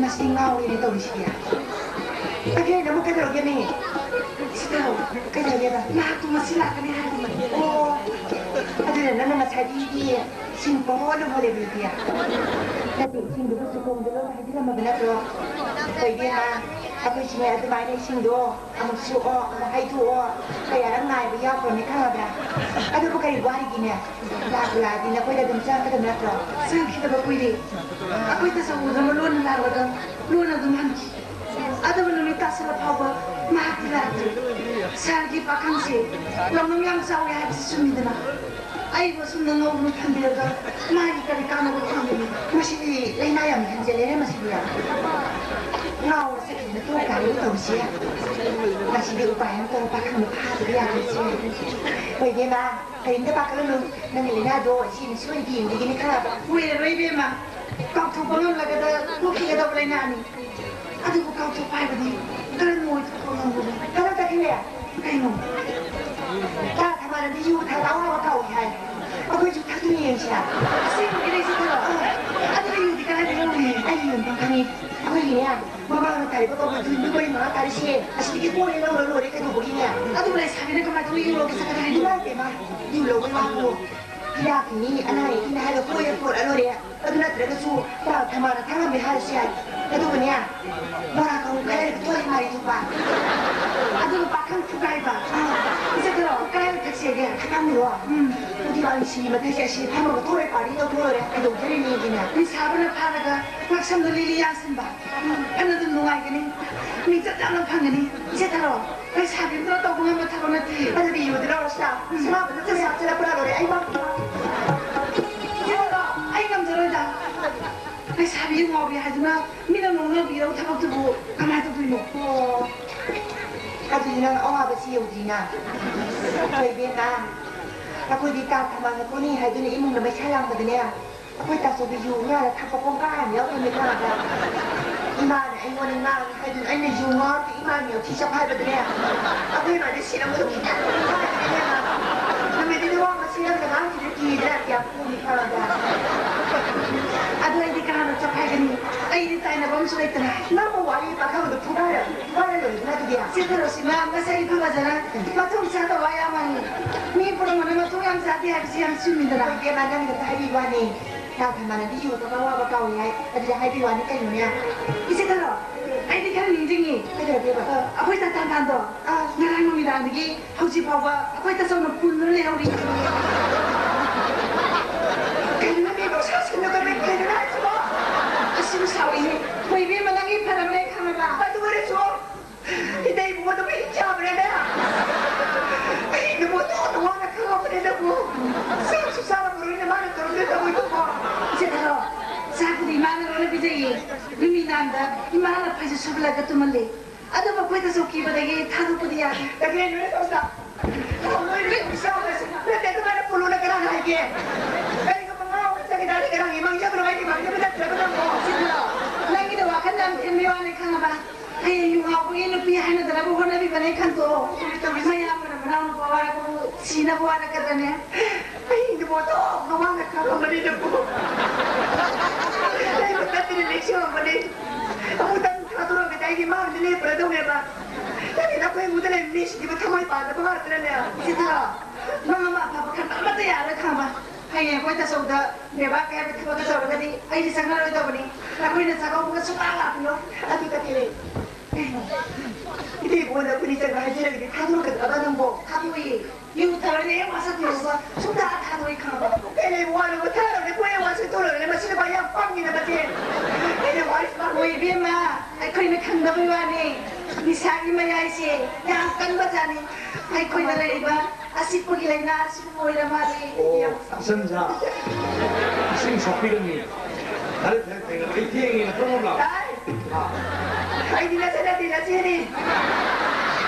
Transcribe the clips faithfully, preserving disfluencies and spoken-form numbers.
ꯁꯤ ꯉꯥꯎꯔꯦꯅꯦ ꯇꯧꯔꯤꯁꯤꯗꯤ꯫ ꯑꯗꯨ ꯑꯩꯅ ꯑꯃꯨꯛ ꯀꯩꯗꯧꯔꯒꯦ ꯃꯤ? ꯁꯤꯗ ꯀꯩꯗꯧꯔꯒꯦꯕ? ꯂꯥꯛꯇꯨ ꯉꯁꯤ ꯂꯥꯛꯀꯅꯤ ꯍꯥꯏꯕ꯫ ꯑꯣ, ꯑꯗꯨꯅ ꯅꯪꯅ ꯉꯁꯥꯏꯗꯒꯤ ꯏꯁꯤꯡ ꯄꯪꯍꯣꯜꯗ ꯍꯣꯜꯂꯦꯕ ꯑꯗꯨꯗꯤ? ꯅꯠꯇꯦ, ꯏꯁꯤꯡꯗꯨꯕꯨ ꯆꯨꯈꯣꯡꯗ ꯂꯣꯏꯅ ꯍꯩꯖꯤꯜꯂꯝꯃꯕ ꯅꯠꯇ꯭ꯔꯣ? ꯍꯣꯏ ꯏꯕꯦꯝꯃ, ꯑꯩꯈꯣꯏꯁꯨꯅꯦ ꯑꯗꯨꯃꯥꯏꯅ ꯏꯁꯤꯡꯗꯣ ꯑꯃꯨꯛ ꯁꯣꯛꯑꯣ, ꯑꯃꯨꯛ ꯍꯩꯗꯣꯛꯑꯣ, ꯀꯌꯥꯔꯛ ꯉꯥꯏꯕ ꯌꯥꯎꯈ꯭ꯔꯕꯅꯤ ꯈꯪꯉꯕ꯭ꯔꯥ? ꯑꯗꯨꯕꯨ ꯀꯔꯤ ꯋꯥꯔꯤꯒꯤꯅꯦ? ꯂꯥꯛꯄꯨ ꯂꯥꯛꯑꯗꯤ ꯅꯈꯣꯏꯗ ꯑꯗꯨꯝ ꯆꯪꯉꯛꯀꯗꯕ ꯅꯠꯇ꯭ꯔꯣ? ꯆꯪꯈꯤꯗꯕ ꯀꯨꯏꯔꯦ꯫ ꯑꯩꯈꯣꯏꯗꯁꯨ ꯎꯗ꯭ꯔꯕ ꯂꯣꯟꯅ ꯂꯥꯛꯂꯒ ꯂꯣꯟꯅ ꯑꯗꯨꯝ ꯍꯟꯈꯤ꯫ ꯑꯗꯨꯕꯨ ꯅꯨꯃꯤꯠ ꯇꯥꯁꯤꯜꯂ ꯐꯥꯎꯕ ꯃꯍꯥꯛꯇꯤ ꯂꯥꯛꯇ꯭ꯔꯦ꯫ ꯁꯍꯔꯒꯤ ꯄꯥꯈꯪꯁꯦ ꯂꯧꯅꯝ ꯌꯥꯝ ꯆꯥꯎꯏ ꯍꯥꯏꯕꯁꯤ ꯆꯨꯝꯃꯤꯗꯅ? ꯑꯩꯕꯨ ꯑꯁꯨꯝꯅ ꯉꯧꯗꯨꯅ ꯊꯝꯕꯤꯔꯒ ꯃꯥꯒꯤ ꯀꯔꯤ ꯀꯥꯟꯅꯕ ꯐꯪꯒꯅꯤ? ꯃꯁꯤꯗꯤ ꯂꯥꯏꯅꯥ ꯌꯥꯝ ꯍꯦꯟꯖꯜꯂꯦꯅꯦ ꯃꯁꯤꯗꯤ꯫ ꯉꯥꯎꯔ ꯆꯠꯈꯤꯗꯅ ꯇꯣꯛ ꯇꯥꯔꯦꯕꯨ ꯇꯧꯔꯤꯁꯦ꯫ ꯃꯁꯤꯗꯤ ꯎꯄꯥꯏ ꯑꯃ ꯇꯧꯔ ꯄꯥꯈꯪꯗꯣ ꯐꯥꯗꯕ ꯌꯥꯔꯣꯏꯁꯦ꯫ ꯍꯣꯏ ꯏꯕꯦꯝꯃ, ꯀꯔꯤꯝꯇ ꯄꯥꯈꯠꯂꯨꯅꯨ꯫ ꯅꯪꯒꯤ ꯂꯥꯏꯅꯥꯗꯣ ꯏꯆꯦꯅ ꯁꯣꯏꯗꯅ ꯌꯦꯡꯕꯤꯒꯅꯤ ꯈꯪꯉꯕ? ꯀꯨꯏꯔꯔꯣꯏ ꯏꯕꯦꯝꯃ꯫ ꯀꯥꯎꯊꯣꯛꯄ ꯉꯝꯂꯒꯗ ꯇꯣꯛꯈꯤꯒꯗꯕ ꯂꯥꯏꯅꯥꯅꯤ꯫ ꯑꯗꯨꯕꯨ ꯀꯥꯎꯊꯣꯛꯄ ꯍꯥꯏꯕꯗꯤ ꯀꯔꯝꯅ ꯑꯣꯏꯊꯣꯛꯄ ꯉꯝꯒꯅꯤ? ꯀꯔꯝ ꯇꯧꯈꯤꯅꯦ? ꯀꯩꯅꯣ? ꯇꯥ ꯊꯝꯕꯥꯜꯅꯗꯤ ꯌꯨ ꯊꯛꯑ ꯑꯋꯥꯕ ꯀꯥꯎꯏ ꯍꯥꯏ꯫ ꯑꯩꯈꯣꯏꯁꯨ ꯊꯛꯇꯨꯅ ꯌꯦꯡꯁꯤꯔꯥ? ꯑꯁꯦꯡꯕꯒꯤ ꯂꯩꯁꯤ ꯊꯛꯑꯣ꯫ ꯑꯗꯨꯒ ꯌꯨꯗꯤ ꯀꯗꯥꯏꯗ ꯂꯧꯔꯨꯅꯤ? ꯑꯩ ꯌꯣꯟꯐꯝ ꯈꯪꯉꯤ꯫ ꯑꯩꯈꯣꯏꯒꯤꯅꯦ, ꯃꯃꯥꯡꯗ ꯇꯥꯔꯤꯕ ꯀꯧꯕ꯭ꯔꯨ ꯃꯔꯤ ꯃꯉꯥ ꯇꯥꯔꯤꯁꯦ, ꯑꯁꯤꯗꯒꯤ ꯀꯣꯏꯔꯦ ꯂꯧꯔ ꯂꯣꯏꯔꯦ ꯀꯩꯗꯧꯕꯒꯤꯅꯦ? ꯑꯗꯨꯕꯨ ꯂꯩꯁꯥꯕꯤꯅ ꯀꯃꯥꯏꯅ ꯇꯧꯔ ꯌꯨ ꯂꯧꯒꯦ ꯆꯠꯀꯗꯣꯔꯤꯅꯣ? ꯏꯃꯥ ꯏꯕꯦꯝꯃ, ꯌꯨ ꯂꯧꯕꯩ ꯋꯥꯕꯨ ꯏꯔꯥꯛꯀꯤꯅꯤ, ꯑꯅꯥ ꯑꯌꯦꯛꯀꯤꯅꯤ ꯍꯥꯏꯔꯒ ꯀꯣꯏꯔ ꯄꯨꯔꯛꯑ ꯂꯣꯏꯔꯦ꯫ ꯑꯗꯨ ꯅꯠꯇ꯭ꯔꯒꯁꯨ ꯇꯥ ꯊꯝꯕꯥꯜꯅ ꯊꯛꯉꯝꯃꯦ ꯍꯥꯏꯔꯁꯨ ꯌꯥꯏ꯫ ꯑꯗꯨꯒꯅꯦ, ꯕꯣꯔꯥ ꯀꯥꯡꯍꯧ ꯈꯔ ꯂꯩꯔꯒ ꯇꯣꯠꯂꯦ ꯃꯥꯔꯤ ꯊꯣꯛꯄ꯫ ꯑꯗꯨꯒ ꯄꯥꯈꯪ ꯐꯨꯒꯥꯏꯕ꯫ ꯏꯆꯦ ꯊꯔꯣ, ꯀꯗꯥꯏꯗ ꯊꯛꯁꯦꯒꯦ? ꯈꯪꯉꯝꯃꯤꯔꯣ? ꯎꯝ, ꯅꯨꯄꯤ ꯋꯥꯔꯤ ꯁꯤꯒꯤ ꯃꯊꯛꯁꯦ ꯑꯁꯤ ꯐꯝꯃꯒ ꯊꯣꯛꯂꯣꯏ ꯄꯥꯔꯇꯤ ꯇꯧꯊꯣꯛꯂꯣꯏꯔꯦ꯫ ꯀꯩꯗꯧꯖꯔꯤꯅꯦꯒꯤꯅꯦ? ꯅꯤꯁꯥꯕꯅ ꯐꯥꯔꯒ ꯉꯛꯁꯝꯗ ꯂꯤꯂꯤ ꯌꯥꯟꯁꯤꯟꯕ꯫ ꯎꯝ, ꯐꯅ ꯑꯗꯨꯝ ꯅꯨꯡꯉꯥꯏꯒꯅꯤ꯫ ꯃꯤꯡꯆꯠ ꯌꯥꯝꯅ ꯐꯪꯒꯅꯤ꯫ ꯏꯆꯦ ꯊꯔꯣ, ꯂꯩꯁꯥꯕꯤ ꯑꯃꯅ ꯇꯧꯕ ꯉꯝꯕ ꯊꯕꯛ ꯅꯠꯇꯦ꯫ ꯑꯗꯨꯗꯤ ꯌꯨꯗꯤ ꯂꯧꯔꯁꯤꯔꯥ? ꯎꯝ꯫ ꯁꯅꯥꯕꯗ ꯆꯠꯂꯦ ꯍꯥꯞꯆꯤꯜꯂ ꯄꯨꯔꯥ ꯂꯣꯏꯔꯦ꯫ ꯑꯩ ꯋꯥ-, ꯏꯆꯦ ꯊꯔꯣ, ꯑꯩ ꯉꯝꯖꯔꯣꯏꯗ꯫ ꯂꯩꯁꯥꯕꯤ ꯌꯨ ꯉꯥꯎꯕꯤ ꯍꯥꯏꯗꯨꯅ ꯃꯤꯅ ꯅꯣꯛꯅꯕꯤꯔꯕ ꯊꯕꯛꯇꯨꯕꯨ ꯀꯃꯥꯏꯅ ꯇꯧꯗꯣꯏꯅꯣ? ꯑꯣ, ꯑꯗꯨꯗꯤ ꯅꯪ ꯑꯋꯥꯕꯁꯤ ꯌꯧꯗ꯭ꯔꯤꯅ꯫ ꯍꯣꯏ, ꯏꯕꯦꯝꯃ, ꯑꯩꯈꯣꯏꯗꯤ ꯇꯥ ꯊꯝꯕꯥꯜꯅ ꯀꯣꯟꯅꯩ ꯍꯥꯏꯗꯨꯅ ꯏꯃꯨꯡꯗ ꯃꯩꯁꯥ ꯂꯥꯡꯕꯗꯅꯦ, ꯑꯩꯈꯣꯏ ꯇꯥꯆꯧꯗꯤ ꯌꯨ ꯉꯥꯎꯔ ꯊꯛꯄ ꯀꯣꯡꯒꯥꯏ ꯑꯃ ꯌꯥꯎꯔꯝꯃꯦ ꯈꯪꯉꯕ꯭ꯔꯥ? ꯏꯃꯥꯅ ꯑꯩꯉꯣꯟꯗ ꯉꯥꯡꯉꯦ ꯍꯥꯏꯗꯨꯅ ꯑꯩꯅ ꯌꯨ ꯉꯥꯎꯔꯗꯤ ꯏꯃꯥ ꯃꯤꯌꯥꯎ ꯊꯤ ꯆꯞ ꯍꯥꯏꯕꯗꯅꯦ, ꯑꯩꯈꯣꯏ ꯏꯃꯥꯗꯤ ꯁꯤꯔꯝꯕꯗꯣ ꯈꯤꯇꯪ ꯉꯥꯏꯔꯦ ꯏꯕꯦꯝꯃ꯫ ꯅꯨꯃꯤꯠꯇꯨꯗꯤ ꯋꯥ ꯃꯁꯤꯡ ꯑꯃꯒ ꯉꯥꯡꯈꯤꯗ꯭ꯔꯦ ꯀꯤꯗꯅ ꯀꯌꯥꯝ ꯄꯣꯡꯉꯤ ꯈꯪꯉꯕ꯭ꯔꯥ? ꯑꯗꯨ ꯑꯩꯗꯤ ꯀꯅꯥꯅ ꯆꯞ ꯍꯥꯏꯒꯅꯤ? ꯑꯩꯗꯤ ꯇꯥꯏꯅꯕ ꯑꯃꯁꯨ ꯂꯩꯇꯅ꯫ ꯅꯪꯕꯨ ꯋꯥꯔꯤ ꯄꯥꯈꯪꯗ ꯐꯨꯒꯥꯏꯔ-, ꯐꯨꯒꯥꯏꯔ ꯂꯣꯏꯔꯦꯗꯅ ꯑꯗꯨꯗꯤ꯫ ꯁꯤ ꯊꯔꯣ ꯁꯤꯃ ꯃꯁꯥꯒꯤ ꯐꯝ ꯐꯖꯅ ꯃꯊꯣꯡ ꯆꯥꯗꯕ ꯋꯥ ꯌꯥꯝ ꯉꯥꯡꯉꯤ꯫ ꯃꯤ ꯄꯨꯝꯅꯃꯛꯅ ꯃꯊꯣꯡ ꯌꯥꯝ ꯆꯥꯗꯦ ꯍꯥꯏꯕꯁꯤ ꯌꯥꯝ ꯆꯨꯝꯃꯤꯗꯅ꯫ ꯏꯕꯦꯝꯃ, ꯅꯪꯒꯤꯗ ꯍꯥꯏꯕꯤꯕ ꯋꯥꯅꯤ꯫ ꯆꯥꯛ ꯊꯝꯃꯅꯗꯤ ꯌꯨ ꯊꯛꯄ ꯑꯋꯥꯕ ꯀꯥꯎꯏ ꯍꯥꯏ꯫ ꯑꯗꯨꯗꯤ ꯍꯥꯏꯕꯤꯕ ꯋꯥꯅꯤ ꯀꯩꯅꯣꯅꯦ꯫ ꯏꯆꯦ ꯊꯔꯣ, ꯑꯩꯗꯤ ꯈꯔ ꯅꯤꯡꯁꯤꯡꯉꯤ꯫ ꯀꯩꯗꯧꯔꯒꯦꯕ? ꯑ, ꯑꯩꯈꯣꯏ ꯇꯥꯇꯥꯗꯣ, ꯑ, ꯉꯔꯥꯡ ꯅꯨꯃꯤꯗꯥꯡꯗꯒꯤ ꯍꯧꯖꯤꯛ ꯐꯥꯎꯕ ꯑꯩꯈꯣꯏ ꯇꯥꯆꯧꯅ ꯄꯨꯜꯂ ꯂꯩꯍꯧꯔꯤ꯫ ꯀꯩꯅꯣꯅꯦ, ꯅꯨꯡꯁꯥ ꯁꯤꯟꯅꯕ ꯀꯩꯅꯣ ꯍꯥꯏꯁꯤꯕꯣ? ꯑꯁꯤꯕꯨ ꯁꯥꯎꯏꯅꯦ꯫ ꯍꯣꯏ, ꯏꯕꯦꯝꯃ, ꯅꯪꯒꯤ ꯐꯔꯕꯅꯦ ꯈꯪꯉꯕ? ꯑꯗꯨ ꯑꯣꯏꯔꯁꯨ ꯏꯇꯩ ꯏꯕꯨꯡꯉꯣꯗꯨꯕꯨ ꯍꯤꯡ ꯆꯥꯕ꯭ꯔꯦꯅꯦ? ꯑꯩ ꯅꯨꯡꯉꯣꯟꯗꯣꯛꯅ ꯋꯥꯅ ꯈꯪꯉꯛꯄꯅꯦ ꯅꯪꯕꯨ꯫ ꯆꯥꯛꯁꯨ ꯆꯥꯔꯝꯃꯔꯣꯏꯅꯦ ꯃꯥꯅ ꯇꯧꯔꯝꯗꯣꯏ ꯊꯕꯛꯇꯨꯕꯣ꯫ ꯏꯆꯦ ꯊꯔꯣ, ꯆꯥꯛꯄꯨꯗꯤ ꯏꯃꯥꯅ ꯂꯣꯏꯅ ꯄꯤꯖꯩꯌꯦ꯫ ꯅꯨꯃꯤꯗꯥꯡꯗ ꯏꯃꯥꯅ ꯐꯩꯖꯨꯞ ꯁꯨꯞꯍꯜꯂꯒ ꯇꯨꯝꯍꯜꯂꯤ꯫ ꯑꯗꯨꯕꯨ ꯑꯩꯈꯣꯏꯗꯁꯨ ꯀꯤꯕꯗꯒꯤ ꯊꯥꯗꯣꯛꯄꯗꯤ ꯌꯥꯗꯦ꯫ ꯇꯈꯦꯜ ꯅꯣꯏ ꯁꯣꯝꯗ꯫ ꯅꯣꯏ ꯅꯨꯄꯤ ꯃꯆꯥ ꯑꯃꯁꯦ ꯅꯠꯇꯦ, ꯑꯗꯨꯃꯥꯏꯅ ꯄꯨꯜꯂꯨꯅ ꯀꯅꯥꯅ ꯍꯥꯏꯒꯦ? ꯀꯔꯤꯒꯨꯝꯕ ꯉꯥꯎꯔꯒ ꯆꯠꯈꯤꯗꯥꯏꯅꯦ ꯀꯅꯥꯒꯤ ꯃꯥꯡꯖꯕꯅꯣ? ꯑꯩꯒꯤ ꯃꯥꯡꯖꯕ ꯅꯠꯇ꯭ꯔꯒ ꯅꯪꯕꯣ? ꯁꯤꯗ ꯅꯪꯒꯤꯗ ꯋꯥꯈꯜ ꯌꯥꯝ ꯊꯦꯝꯕꯩ ꯋꯥꯅꯤ ꯈꯪꯉꯕ? ꯍꯌꯦꯡ ꯌꯨ ꯉꯥꯎꯕꯒꯤ ꯅꯨꯄꯤ ꯍꯥꯏꯅꯗꯅꯕ ꯍꯣꯠꯅꯕꯤꯕꯅꯦ ꯈꯟꯇꯣꯛꯑꯣ꯫ ꯃꯌꯥꯝꯕꯅ ꯃꯅꯥꯎꯅꯨꯄꯥ ꯋꯥꯔꯛꯄꯕꯨ ꯁꯤꯅꯕ ꯋꯥꯔꯛꯀꯗ꯭ꯔꯅꯦ? ꯑꯩ ꯅꯨꯡꯉꯣꯟꯗꯣꯛꯅ ꯋꯥꯅ ꯈꯪꯉꯝꯕꯅꯦ ꯅꯪꯕꯨ꯫ ꯑꯩꯕꯨ ꯅꯠꯇꯅ ꯅꯤꯡꯁꯤꯡꯉꯝꯕꯅꯦ꯫ ꯑꯃꯨꯛꯇꯪ ꯊꯥꯗꯣꯔꯛꯑꯒꯗꯤ ꯑꯩꯒꯤ ꯃꯥꯡꯗ ꯂꯦꯞꯄꯨꯔꯗꯧꯅꯦꯕ꯫ ꯅꯪꯒꯤ ꯅꯈꯣꯏ ꯏꯃꯨꯡꯗ ꯂꯩꯕ ꯃꯤꯁꯤꯡꯁꯤꯕꯨ ꯊꯃꯣꯏ ꯄꯥꯟꯗꯕ ꯉꯥꯛꯇꯅꯅꯦ꯫ ꯏꯆꯦ ꯊꯔꯣ, ꯅꯪ ꯑꯃ ꯑꯐꯕ ꯈꯟꯕ ꯑꯃꯠꯇ ꯌꯥꯔꯣꯏ ꯈꯪꯕ? ꯍꯌꯦꯡ ꯑꯩꯈꯣꯏ ꯇꯥꯆꯧꯗ ꯕꯦꯕꯥꯔ ꯀꯥꯏꯕ ꯊꯕꯛꯀ ꯇꯧꯔꯒꯗꯤ ꯑꯩꯗꯤ ꯆꯪꯉꯔꯣꯏꯗꯧꯕꯅꯤ꯫ ꯅꯈꯣꯏꯅ ꯆꯥꯛꯀꯧꯕꯒ ꯁꯨꯡꯂꯥꯛ ꯂꯥꯛꯄꯤꯔꯣꯏ꯫ ꯑꯗꯨ ꯇꯈꯦꯜꯂꯦ꯫ ꯏꯇꯩ ꯏꯕꯨꯡꯉꯣꯅ ꯑꯩꯈꯣꯏꯅꯤ ꯆꯪꯕ ꯍꯥꯏꯖꯔꯒꯗꯤ ꯊꯥꯗꯣꯔꯛꯀꯗ꯭ꯔꯕ ꯅꯪꯕꯣ? ꯊꯥꯗꯣꯛꯏ꯫ ꯌꯨ ꯊꯛꯑꯗꯤ ꯍꯦꯛ ꯋꯥꯁꯛꯇꯣꯏꯅꯦꯕ꯫ ꯁꯨꯡꯊꯛ ꯊꯥꯗꯣꯛꯏ ꯈꯪꯉꯕ? ꯀꯩ ꯂꯩꯕ ꯋꯥꯅꯣꯕ? ꯊꯛꯑꯔꯣꯏꯒꯦ, ꯀꯣꯏꯔꯦ ꯋꯥꯁꯛꯇꯣꯔꯦ꯫ ꯃꯁꯤ ꯅꯨꯄꯥ ꯌꯥꯝ ꯄꯪꯉꯤꯗ ꯃꯆꯦ꯫ ꯑꯩꯅ ꯋꯥꯔꯤꯁꯤ ꯄꯥꯝꯃꯤ꯫ ꯍꯣꯏ ꯏꯕꯦꯝꯃ, ꯑꯩꯈꯣꯏꯅ ꯈꯪꯗꯕꯩ ꯋꯥꯅꯤ꯫ ꯅꯤꯁꯥꯒꯤ ꯃꯌꯥꯏꯁꯦ ꯌꯥꯝ ꯀꯟꯕꯖꯥꯠꯅꯤ꯫ ꯑꯩꯈꯣꯏꯗ ꯂꯩꯔꯤꯕ ꯑꯁꯤꯄꯒꯤ ꯂꯥꯏꯅꯥ ꯑꯁꯤꯅ ꯑꯣꯏꯔ ꯃꯥꯜꯂꯦ꯫ ꯑꯣ, ꯏꯆꯟꯁꯥ, ꯏꯁꯤꯡ ꯁꯣꯛꯄꯤꯔꯝꯃꯤ꯫ ꯐꯔꯦ, ꯐꯔꯦ, ꯐꯔꯦ꯫ ꯑꯩ ꯊꯦꯡꯉꯦꯅ ꯄꯨꯡ ꯑꯃ ꯂꯥꯛꯑꯣ꯫ ꯇꯥꯏ꯫ ꯑꯥ꯫ ꯑꯩꯗꯤ ꯅꯆꯟ ꯅꯠꯇꯦ, ꯅꯆꯦꯅꯤ꯫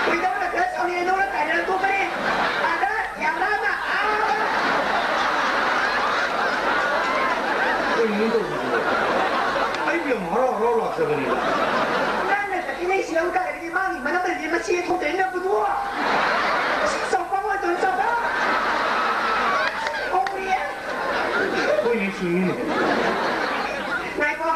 ꯈꯣꯏꯗꯧꯅ ꯈꯔ ꯁꯥꯎꯅꯤꯡꯉꯦ, ꯅꯉꯣꯟꯗ ꯇꯥꯏꯅꯔ ꯇꯣꯛꯀꯅꯤ꯫ ꯑꯥꯗ ꯌꯥꯝ ꯂꯥꯞꯅ, ꯑꯥ꯫ ꯀꯩꯅꯣ ꯇꯧꯔꯤꯁꯤꯕꯣ? ꯑꯩꯕꯨ ꯌꯥꯝ ꯍꯔꯥꯎ ꯍꯔꯥꯎ ꯂꯥꯛꯆꯕꯅꯤꯗ꯫ ꯅꯪꯅ ꯇꯛꯈꯠꯂꯛꯏꯁꯤ ꯂꯧ ꯇꯥꯔꯒꯗꯤ ꯃꯥꯒꯤ ꯃꯅꯝꯗꯗꯤ ꯃꯆꯦ ꯊꯣꯛꯇ꯭ꯔꯦ ꯅꯪꯕꯨꯗꯨ꯫ ꯆꯥꯎꯕ ꯑꯣꯏꯗꯣꯏ ꯆꯥꯎꯕ꯫ ꯍꯧꯔꯤꯌꯦ꯫ ꯍꯣꯏꯅꯦ, ꯆꯨꯝꯃꯤꯅꯦ꯫ ꯉꯥꯏꯈꯣ꯫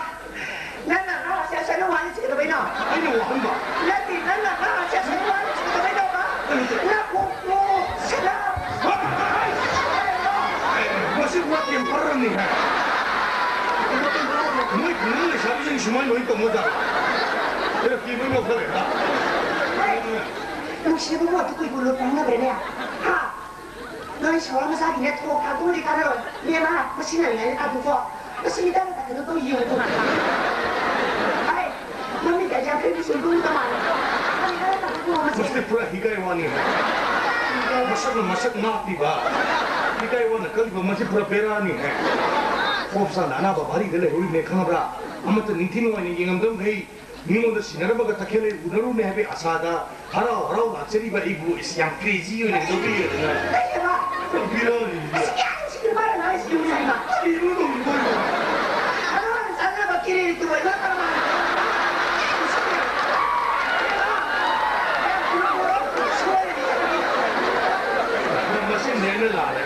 ꯁꯨꯃꯥꯏꯅ ꯂꯣꯏ ꯇꯧꯅꯖꯥꯠꯂꯣ? ꯀꯤꯕꯩ ꯂꯧꯈꯠꯂꯦꯗ꯫ ꯅꯨꯡꯁꯤꯕꯕꯨ ꯑꯗꯨ ꯀꯨꯏꯕꯨ ꯂꯣꯠꯄ ꯍꯧꯅꯕ꯭ꯔꯅꯦ? ꯍꯥ? ꯅꯣꯏ ꯁꯣꯔ ꯃꯆꯥꯒꯤꯅꯦ ꯊꯣꯛ ꯊꯥꯛꯇꯣꯛꯑꯗꯤ ꯀꯥꯟꯅꯔꯣꯏ꯫ ꯏꯕꯦꯝꯃ, ꯃꯁꯤ ꯅꯪ ꯂꯥꯏꯔꯤꯛ ꯄꯥꯊꯣꯛꯀꯣ꯫ ꯃꯁꯤ ꯃꯤꯇꯔ ꯀꯩꯅꯣ ꯇꯧ ꯌꯦꯡꯉꯨ꯫ ꯑꯩ ꯃꯃꯤꯠ ꯀꯩ ꯌꯥꯝ ꯐꯦꯡꯕ ꯁꯨꯝ ꯂꯨꯝꯕ ꯃꯥꯜꯂꯦ꯫ ꯃꯃꯤꯠ ꯈꯔ ꯇꯥꯊꯣꯛꯄ ꯃꯁꯤ꯫ ꯃꯁꯤ ꯄꯨꯔꯥ ꯍꯤꯒꯥꯏ ꯋꯥꯅꯤ꯫ ꯃꯁꯛꯅ ꯃꯁꯛ ꯉꯥꯛꯄꯤꯕ꯫ ꯍꯤꯒꯥꯏ ꯋꯥꯅ ꯀꯜꯂꯤꯕ ꯃꯁꯤ ꯄꯨꯔꯥ ꯕꯦꯔꯥꯅꯤ꯫ ꯍꯣꯞꯁꯥꯅ ꯑꯅꯥꯕ ꯚꯥꯔꯤꯗ ꯂꯩꯍꯧꯔꯤꯕꯅꯦ ꯈꯪꯉꯕ꯭ꯔꯥ? ꯑꯃꯠꯇ ꯅꯤꯡꯊꯤ ꯅꯨꯡꯉꯥꯏꯅ ꯌꯦꯡꯉꯝꯗꯕꯈꯩ ꯃꯤꯉꯣꯟꯗ ꯁꯤꯟꯅꯔꯝꯃꯒ ꯇꯈꯦꯜꯂꯩ ꯎꯅꯔꯨꯅꯦ ꯍꯥꯏꯕꯒꯤ ꯑꯁꯥꯗ ꯍꯔꯥꯎ ꯍꯔꯥꯎ ꯂꯥꯛꯆꯔꯤꯕ ꯑꯩꯕꯨ ꯏꯁ ꯌꯥꯝ ꯀ꯭ꯔꯦꯖꯤ ꯑꯣꯏꯅ ꯂꯧꯕꯤꯔꯦꯗꯅ꯫ ꯂꯩꯇꯦꯕ꯫ ꯌꯥꯝ ꯄꯤꯔꯛꯑꯅꯤ꯫ ꯏꯁ ꯀꯌꯥ ꯅꯨꯡꯁꯤꯒꯦ ꯃꯥꯅ ꯉꯥꯡꯉꯤꯁꯤꯗꯤ ꯉꯁꯥꯏꯅ꯫ ꯀꯔꯤꯅꯣ ꯇꯧꯔꯤꯗꯣ? ꯑꯉꯥꯡ ꯆꯥꯟꯅꯕ ꯀꯤꯔꯤꯔꯤ ꯇꯧꯕ ꯑꯩꯉꯣꯟꯗ ꯀꯔꯝꯍꯥꯏꯅ? ꯃꯁꯤ ꯅꯦꯅ ꯂꯥꯜꯂꯦ꯫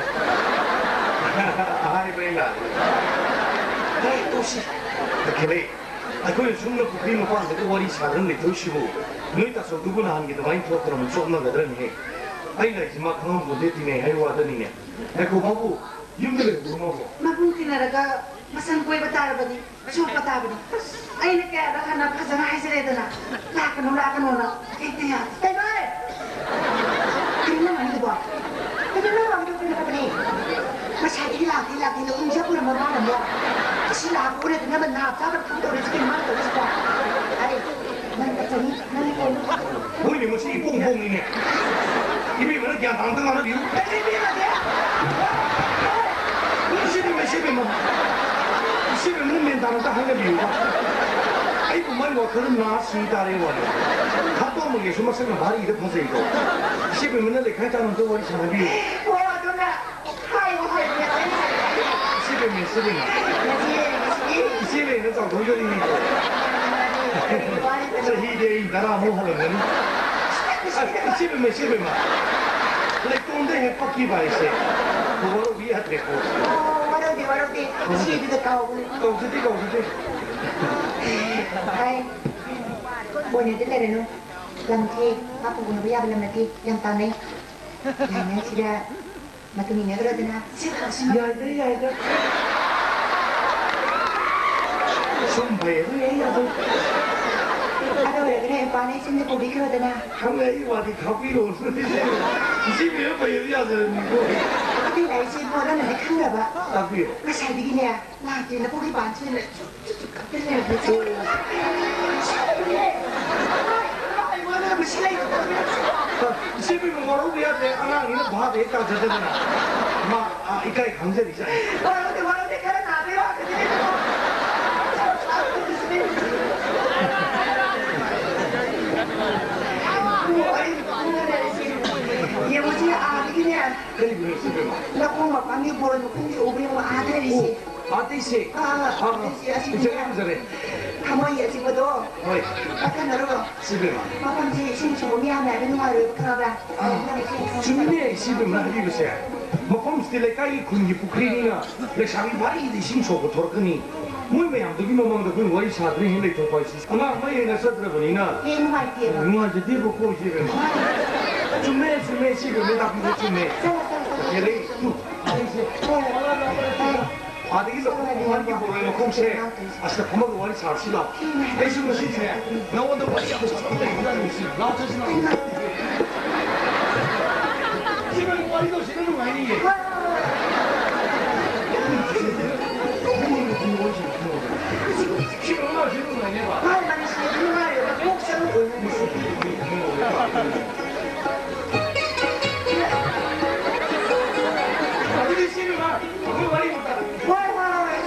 ꯍꯥꯏꯕ ꯑꯩ ꯂꯥꯜꯂꯦ꯫ ꯇꯣꯛꯁꯤ꯫ ꯇꯈꯦꯜꯂꯩ꯫ ꯑꯩꯈꯣꯏꯅ ꯁꯨꯝꯅ ꯄꯨꯈ꯭ꯔꯤ ꯃꯄꯥꯟꯗꯒ ꯋꯥꯔꯤ ꯁꯥꯗꯅ ꯂꯩꯊꯣꯛꯏꯁꯤꯕꯨ, ꯅꯣꯏ ꯇꯥꯆꯧꯗꯨꯕꯨ ꯅꯍꯥꯟꯒꯤ ꯑꯗꯨꯃꯥꯏꯅ ꯊꯣꯛꯇꯅ ꯑꯃꯨꯛ ꯆꯣꯞꯅꯒꯗ꯭ꯔꯅꯦꯍꯦ? ꯑꯩ ꯂꯩꯔꯤꯁꯤ ꯃꯥ ꯈꯪꯉꯝꯄꯣꯟꯇꯦ, ꯇꯤꯟꯅꯩ ꯍꯥꯏꯕ ꯋꯥꯗꯅꯤꯅꯦ꯫ ꯉꯥꯏꯈꯣ, ꯃꯥꯕꯨ ꯌꯨꯝꯗ ꯂꯩꯍꯧꯕ꯭ꯔꯣ ꯃꯥꯕꯨ? ꯃꯕꯨꯡ ꯇꯤꯟꯅꯔꯒ ꯃꯁꯝ ꯀꯣꯏꯕ ꯇꯥꯔꯕꯗꯤ ꯆꯣꯞꯄ ꯇꯥꯕꯅꯤ꯫ ꯑꯩꯅ ꯀꯌꯥꯗ ꯍꯥꯟꯅ ꯐꯖꯅ ꯍꯥꯏꯖꯔꯦꯗꯅ, ꯂꯥꯛꯀꯅꯨ, ꯂꯥꯛꯀꯅꯣꯅ꯫ ꯍꯦꯛꯇ ꯌꯥꯗꯦ꯫ ꯀꯩꯅꯣ? ꯀꯩꯅꯣ ꯅꯪ ꯍꯥꯏꯗꯨꯕꯣ? ꯀꯩꯅꯣ ꯅꯪ ꯍꯥꯏꯗꯨꯕꯣ? ꯀꯩꯅꯣ ꯍꯥꯏꯕꯅꯦ? ꯉꯁꯥꯏꯗꯒꯤ ꯂꯥꯛꯇꯦ, ꯂꯥꯛꯇꯦꯅ ꯎꯪꯖ ꯄꯨꯔꯝꯕ ꯃꯥꯅ ꯑꯃꯨꯛ ꯑꯁꯤ ꯂꯥꯛꯄ ꯎꯅꯗꯅꯕ ꯅꯥꯞ ꯆꯥꯗꯕ ꯊꯕꯛ ꯇꯧꯔꯤꯁꯤ ꯀꯩꯅꯣ ꯃꯥꯅ ꯇꯧꯔꯤꯁꯤꯕꯣ? ꯑꯩ ꯅꯪ ꯀꯆꯅꯤ, ꯅꯪ ꯀꯣꯟꯅ ꯍꯣꯏꯅꯦ, ꯃꯁꯤ ꯏꯄꯣꯡ ꯄꯣꯡꯉꯤꯅꯦ꯫ ꯏꯕꯦꯝꯃꯅ ꯒ꯭ꯌꯥꯟ ꯇꯥꯅ ꯉꯥꯡꯅꯕꯤꯌꯨ꯫ ꯀꯔꯤ ꯏꯕꯦꯝꯃꯗꯤ? ꯏꯆꯦꯕꯦꯝꯃ, ꯏꯆꯦꯕꯦꯝꯃ꯫ ꯏꯆꯦꯕꯦꯝꯃꯅ ꯃꯦꯟ ꯇꯥꯅ ꯑꯝꯇ ꯍꯥꯏꯅꯕꯤꯌꯨꯕ꯫ ꯑꯩꯕꯨ ꯃꯥꯏ ꯋꯥꯈꯜꯗ ꯅꯥ ꯁꯤ ꯇꯥꯔꯦ ꯋꯥꯅꯤ꯫ ꯈꯥꯇꯣꯝꯕꯒꯤꯁꯨ ꯃꯁꯛꯅ ꯚꯥꯔꯤꯗ ꯐꯖꯩꯗꯣ꯫ ꯏꯆꯦꯕꯦꯝꯃꯅ ꯂꯩꯈꯥꯏ ꯇꯥꯅ ꯑꯝꯇ ꯋꯥꯔꯤ ꯁꯥꯟꯅꯕꯤꯌꯨ꯫ ꯍꯣ, ꯑꯗꯨꯅ ꯍꯥꯏꯌꯨ, ꯍꯥꯏꯌꯨ, ꯌꯥꯔꯦ, ꯌꯥꯔꯦ, ꯌꯥꯔꯦ꯫ ꯏꯆꯦꯕꯦꯝꯃ, ꯏꯆꯦꯕꯦꯝꯃ꯫ ꯏꯆꯦ, ꯏꯆꯦ꯫ ꯏꯆꯦꯕꯦꯝꯃ ꯆꯥꯎꯊꯣꯛꯆꯔꯤꯅꯤꯀꯣ꯫ ꯆꯍꯤꯗꯤ ꯑꯩ ꯇꯔꯥꯃꯨꯛ ꯍꯜꯂꯝꯒꯅꯤ꯫ ꯑꯁ, ꯏꯆꯦꯕꯦꯝꯃ, ꯏꯆꯦꯕꯦꯝꯃ꯫ ꯂꯩꯇꯣꯟꯗ ꯍꯦꯛ ꯄꯛꯈꯤꯕ ꯍꯥꯏꯁꯦ ꯋꯥꯔꯧꯕꯤ ꯌꯥꯗ꯭ꯔꯦꯀꯣ꯫ ꯑꯣ, ꯋꯥꯔꯧꯗꯦ, ꯋꯥꯔꯧꯗꯦ꯫ ꯏꯆꯦꯗꯨꯗ ꯀꯥꯎꯕꯅꯦ꯫ ꯀꯧꯖꯗꯦ, ꯀꯧꯖꯗꯦ꯫ ꯍꯥꯏ꯫ ꯑꯣꯏꯅꯗꯤ ꯂꯩꯔꯅꯨ꯫ ꯂꯝꯁꯦ ꯃꯥ ꯄꯨꯕ ꯌꯥꯕ ꯂꯝ ꯅꯠꯇꯦ꯫ ꯌꯥꯝ ꯇꯥꯟꯅꯩ꯫ ꯌꯥꯝ ꯁꯤꯗ ꯃꯇꯨꯡ ꯏꯟꯅꯈ꯭ꯔꯗꯅ ꯁꯤ ꯈꯛꯁꯤꯅ ꯌꯥꯏꯗ, ꯌꯥꯏꯗ꯫ ꯌꯥꯝ ꯐꯩ꯫ ꯑꯗꯨ ꯑꯩ ꯑꯗꯨꯝ ꯑꯗꯨ ꯑꯣꯏꯔꯒꯅ ꯏꯄꯥꯅ ꯏꯆꯤꯟꯗ ꯄꯨꯕꯤꯈ꯭ꯔꯣꯗꯅ꯫ ꯈꯪꯗꯦ, ꯑꯩ ꯋꯥꯗꯤ ꯊꯥꯛꯄꯤꯔꯣ꯫ ꯏꯆꯦ ꯃꯌꯥꯝ ꯐꯩ ꯑꯗꯨ ꯌꯥꯖꯔꯅꯤꯀꯣ꯫ ꯑꯗꯨꯏ ꯂꯥꯏꯔꯤꯛꯁꯦ ꯏꯕꯣ ꯅꯪꯅꯗꯤ ꯈꯪꯗꯕ꯫ ꯇꯥꯛꯄꯤꯌꯨ꯫ ꯉꯁꯥꯏꯗꯒꯤꯅꯦ ꯂꯥꯛꯇꯦ ꯅꯄꯨꯒꯤ ꯄꯥꯟꯁꯤꯅ ꯀꯞꯄ ꯂꯩꯔꯝꯃꯦ꯫ ꯑꯩꯉꯣꯟꯗ ꯃꯁꯤ ꯂꯩꯇꯕ꯫ ꯏꯆꯦ ꯏꯕꯦꯝꯃ ꯋꯥꯔꯧꯕ ꯌꯥꯗꯦ, ꯑꯉꯥꯡꯅꯤꯅ ꯚꯥꯞ ꯍꯦꯛ ꯇꯥꯖꯗꯗꯅ꯫ ꯃꯥ, ꯑꯥ, ꯏꯀꯥꯏ ꯈꯪꯖꯔꯤꯖꯥꯠꯅꯤ꯫ ꯋꯥꯔꯧꯗꯦ, ꯋꯥꯔꯧꯗꯦ, ꯈꯔ ꯅꯥꯕꯩ ꯋꯥꯈꯛꯇꯅꯦ꯫ ꯌꯦꯡꯉꯨꯁꯤ, ꯑꯥꯗꯒꯤꯅꯦ꯫ ꯀꯔꯤꯕꯨꯅꯣ ꯏꯆꯦ ꯏꯕꯦꯝꯃ? ꯂꯧꯈꯣꯡ ꯃꯄꯥꯟꯒꯤ ꯕꯣꯔ ꯃꯈꯣꯡꯁꯦ ꯎꯕ꯭ꯔ ꯌꯦꯡꯉꯣ, ꯑꯥꯗ ꯂꯩꯔꯤꯁꯦ꯫ ꯑꯣ, ꯑꯥꯗꯩꯁꯦ? ꯑꯥ, ꯑꯥ, ꯑꯥ, ꯑꯥꯗꯩꯁꯦ, ꯑꯁꯤꯅꯦ꯫ ꯎꯖꯔꯦ, ꯎꯖꯔꯦ꯫ ꯊꯃꯣꯏ ꯑꯁꯤꯕꯗꯣ꯫ ꯍꯣꯏ꯫ ꯀꯟꯈꯠꯅꯔꯣ꯫ ꯏꯆꯦ ꯏꯕꯦꯝꯃ꯫ ꯃꯐꯝꯁꯦ ꯏꯁꯤꯡ ꯁꯣꯛꯄ ꯃꯤꯌꯥꯝꯅ ꯍꯥꯏꯕ ꯅꯨꯡꯉꯥꯏꯔꯣꯏꯕ, ꯈꯪꯉꯕ꯭ꯔꯥ? ꯑꯥ, ꯆꯨꯝꯃꯤꯅꯦ, ꯏꯆꯦ ꯏꯕꯦꯝꯃꯅ ꯍꯥꯏꯕꯤꯕꯁꯦ꯫ ꯃꯐꯝꯁꯤꯗꯤ ꯂꯩꯀꯥꯏꯒꯤ ꯈꯨꯟꯒꯤ ꯄꯨꯈ꯭ꯔꯤꯅꯤꯅ ꯂꯩꯁꯥꯕꯤ ꯐꯥꯔꯤꯗꯤ ꯏꯁꯤꯡ ꯁꯣꯛꯄ ꯊꯣꯔꯛꯀꯅꯤ꯫ ꯃꯣꯏ ꯃꯌꯥꯝꯗꯨꯒꯤ ꯃꯃꯥꯡꯗ ꯑꯩꯈꯣꯏ ꯋꯥꯔꯤ ꯁꯥꯗꯅ ꯍꯦꯛ ꯂꯩꯊꯣꯛꯄ ꯍꯥꯏꯁꯤ ꯑꯉꯥꯡ ꯑꯃ ꯍꯦꯟꯅ ꯆꯠꯇ꯭ꯔꯕꯅꯤꯅ ꯍꯦꯛ ꯅꯨꯡꯉꯥꯏꯇꯦꯕ꯫ ꯅꯨꯡꯉꯥꯏꯖꯗꯦꯕꯀꯣ, ꯏꯆꯦ ꯏꯕꯦꯝꯃ꯫ ꯆꯨꯝꯃꯦ, ꯆꯨꯝꯃꯦ, ꯏꯆꯦ ꯏꯕꯦꯝꯃ ꯇꯥꯛꯄꯤꯕ ꯆꯨꯝꯃꯦ꯫ ꯆꯠꯂꯣ, ꯆꯠꯂꯣ, ꯆꯠꯂꯣ꯫ ꯌꯥꯔꯦ, ꯇꯨ, ꯑꯩꯁꯦ꯫ ꯍꯣꯏ, ꯍꯣꯏ, ꯍꯣꯏ, ꯍꯣꯏ꯫ ꯑꯥꯗꯒꯤ ꯆꯠꯂꯣ, ꯍꯥꯏꯗꯤ ꯃꯥꯒꯤ ꯌꯥꯝ ꯕꯣꯔꯣꯏ ꯃꯈꯣꯡꯁꯦ꯫ ꯏꯃꯥ ꯇꯧꯔꯤꯁꯦ꯫ ꯑꯁꯤꯗ ꯐꯝꯃꯒ ꯋꯥꯔꯤ ꯁꯥꯔꯁꯤ ꯂꯥꯎ꯫ ꯑꯩꯁꯨ ꯉꯁꯤꯁꯦ ꯅꯉꯣꯟꯗ ꯋꯥꯔꯤ ꯌꯥꯝ ꯁꯥꯟꯅꯕ ꯂꯩꯕꯖꯥꯠꯅꯤ ꯉꯁꯤ꯫ ꯂꯥꯎ ꯆꯠꯁꯤ ꯂꯥꯎ꯫ ꯁꯤ ꯅꯪ ꯋꯥꯔꯤ ꯇꯧꯁꯤꯅ ꯅꯨꯡꯉꯥꯏꯅꯤꯌꯦ꯫ ꯁꯤ ꯅꯪ ꯂꯥꯎꯁꯤ ꯅꯨꯡꯉꯥꯏꯅꯦꯕ꯫ ꯑꯗꯨꯗꯤ ꯁꯤ ꯅꯨꯡꯉꯥꯏ꯫ ꯍꯣꯏ, ꯍꯣꯏ, ꯍꯣꯏ꯫